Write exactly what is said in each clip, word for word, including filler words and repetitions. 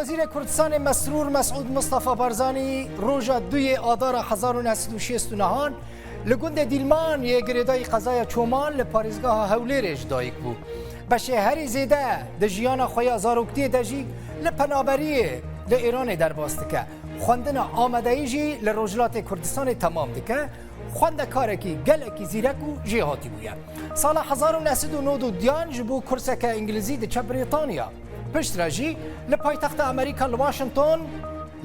Wezîrê Kurdistanê Mesrûr Mesûd Mistefa Barzanî roja duyê Adara hezar û neh sed û şêst û nehan li gundê Dîlman yê girêdayî qezaya Çoman li parêzgeha Hewlêrê ji dayik bû. Beşê herî zêde di jiyana xwe ya zaroktiyê de jî li penaberiyê li Îranê derbas dike. Xwendina amadeyî jî li Rojhilatê Kurdistanê temam dike. Xwendekarekî gelekî zîrek û jêhatî bûye. Sala hezar û neh sed û nod û duyan ji bo kurseke îngilîzî diçe Brîtanya. Piştre jî li paytexta Amerîka li Washington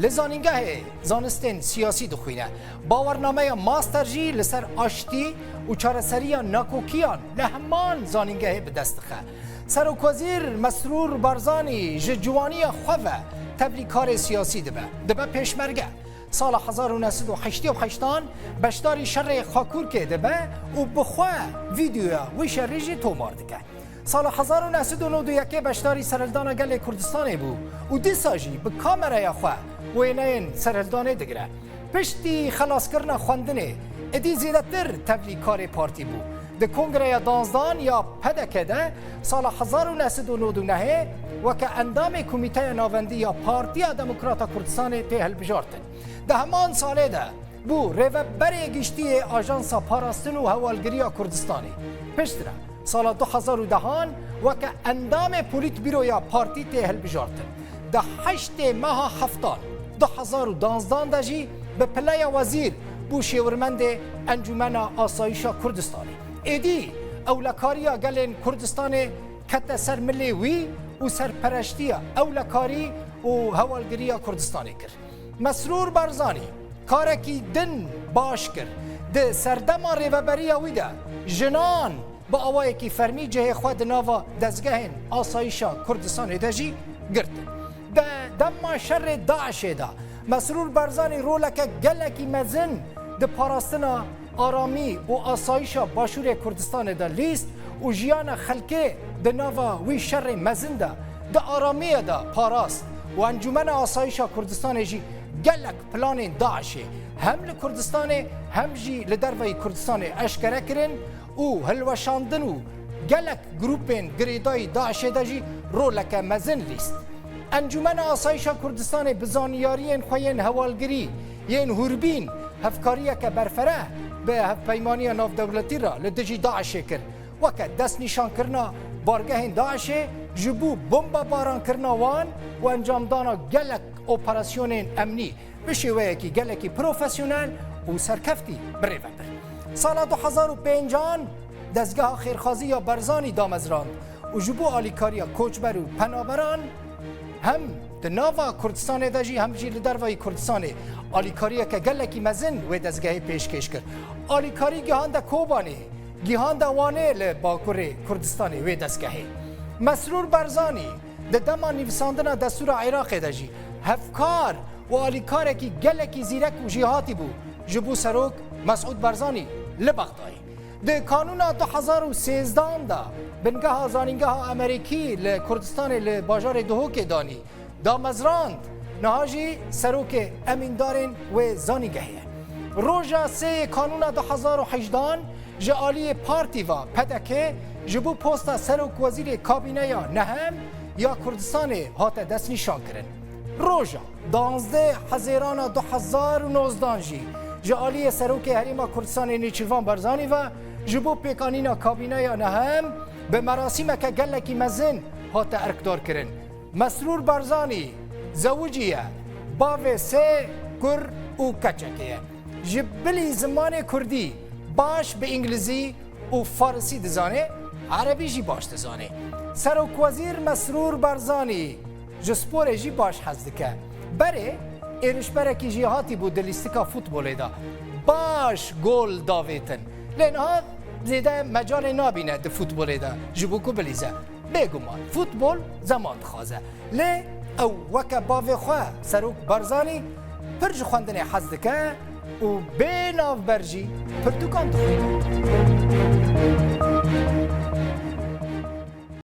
li zanîngehê zanistên siyasî dixwîne. Bawernameya master jî li ser aştî û çareseriya nakokiyan li heman zanîngehê bi dest dixe. Serokwezîr Mesrûr Barzanî ji ciwaniya xwe ve tevlî karê siyasî dibe. Dibe pêşmerge. Sala hezar û neh sed û heştê û heştan beşdarî şerê Xakurkê dibe û bi xwe vîdeoya wî şerî jî tomar dike. Sala hezar û neh sed û nod û yekê beşdarî serhildana gelê Kurdistanê bû û dîsa jî bi kameraya xwe wêneyên serhildanê digire. Piştî xelaskirina xwendinê, êdî zêdetir tevlî karê partî bû. Di kongreya danzdan ya P D K de sala hezar û neh sed û nod û nehê weke endamê Komîteya Navendî ya Partiya Demokrata Kurdistanê tê hilbijartin. Di heman salê de bû rêveberê giştî yê Ajansa Parastin û Hewalgiriya Kurdistanê. Piştre sala du hezar û dehan weke endamê Polîtbîroya partî tê hilbijartin. Di heştê meha heftan du hezar û danzdan de jî bi pileya wezîr bû şêwirmendê Encûmena Asayîşa Kurdistanê. Êdî ewlekariya gelên Kurdistanê kete ser milê wî û serpereştiya ewlekarî û hewalgiriya Kurdistanê kir. Mesrûr Barzanî karekî din baş kir. Di serdema rêveberiya wî de jinan bi awayekî fermî cihê xwe di nava dezgehên asayîşa Kurdistanê de jî girtin. Di dema şerê DAIŞê de Mesrûr Barzanî roleke gelekî mezin di parastina aramî û asayîşa Başûrê Kurdistanê de lîst û jiyana xelkê di nava wî şerê mezin de, di aramiyê de parast û Encûmena Asayîşa Kurdistanê jî gelek planên DAIŞê hem li Kurdistanê hem jî li derveyî Kurdistanê eşkere kirin û hilweşandin û gelek grûpên girêdayî DAIŞê de jî roleke mezin lîst. Encûmena Asayîşa Kurdistanê bi zanyariyên xwe yên hewalgirî yên hûrbîn hevkariyeke berfereh bi Hevpeymaniya Navdewletî re li dijî DAIŞê kir. Weke destnîşankirina bargehên DAIŞê ji bo bombebaran kirina wan û encamdana gelek operasyonên emnî bi şêweyekî gelekî profesyonel û serkeftî bi rê ve bir. Sala du hezar û pêncan dezgeha xêrxwazî ya Barzanî damezrand û ji bo alîkariya koçber û penaberan hem di nava Kurdistanê de jî hem jî li dervayî Kurdistanê alîkariyeke gelekî mezin wê dezgehê pêşkêş kir. Alîkarî gihande Kobanê, gihande Wanê li bakurê Kurdistanê wê dezgehê. Mesrûr Barzanî di dema nivîsandina destûra Iraqê de jî hevkar û alîkarekî gelekî zîrek û jêhatî bû ji bo Serok Mesûd Barzanî li Bexdayê. Di kanûna du hezar û sêzdan de bingeha Zanîngeha Amerîkî li Kurdistanê li bajarê Duhokê danî, damezrand, niha jî serokê emîndarên wê zanîngehê ye. Roja sê yê kanûna du hezar û hejdan ji aliyê partî ve P D K ji bo posta serokwezîrê kabîneya nehem ya Kurdistanê hate destnîşankirin. Roja danzdeh Hezêrana du hezar û nozdan jî ji aliyê Serokê Herêma Kurdistanê Nêçîrvan Barzanî ve ji bo pêkanîna kabîneya nehem bi merasîmeke gelekî mezin hate erkdarkirin. Mesrûr Barzanî zewicî ye, bavê sê kur û keçekê ye. Ji bilî zimanê kurdî baş bi îngilîzî û farisî dizane, erebî jî baş dizane. Serokwezîr Mesrûr Barzanî ji sporê jî baş hez dike. Berê êrişberekî jêhatî bû di lîstika futbolê de. Baş gol davêtin. Lê niha zêde mecalê nabîne di futbolê de ji bo ku bilîze. Bêguman futbol zeman dixwaze. Lê ew weke bavê xwe Serok Barzanî pir ji xwendinê hez dike û bê navber jî pirtûkan dixwîne.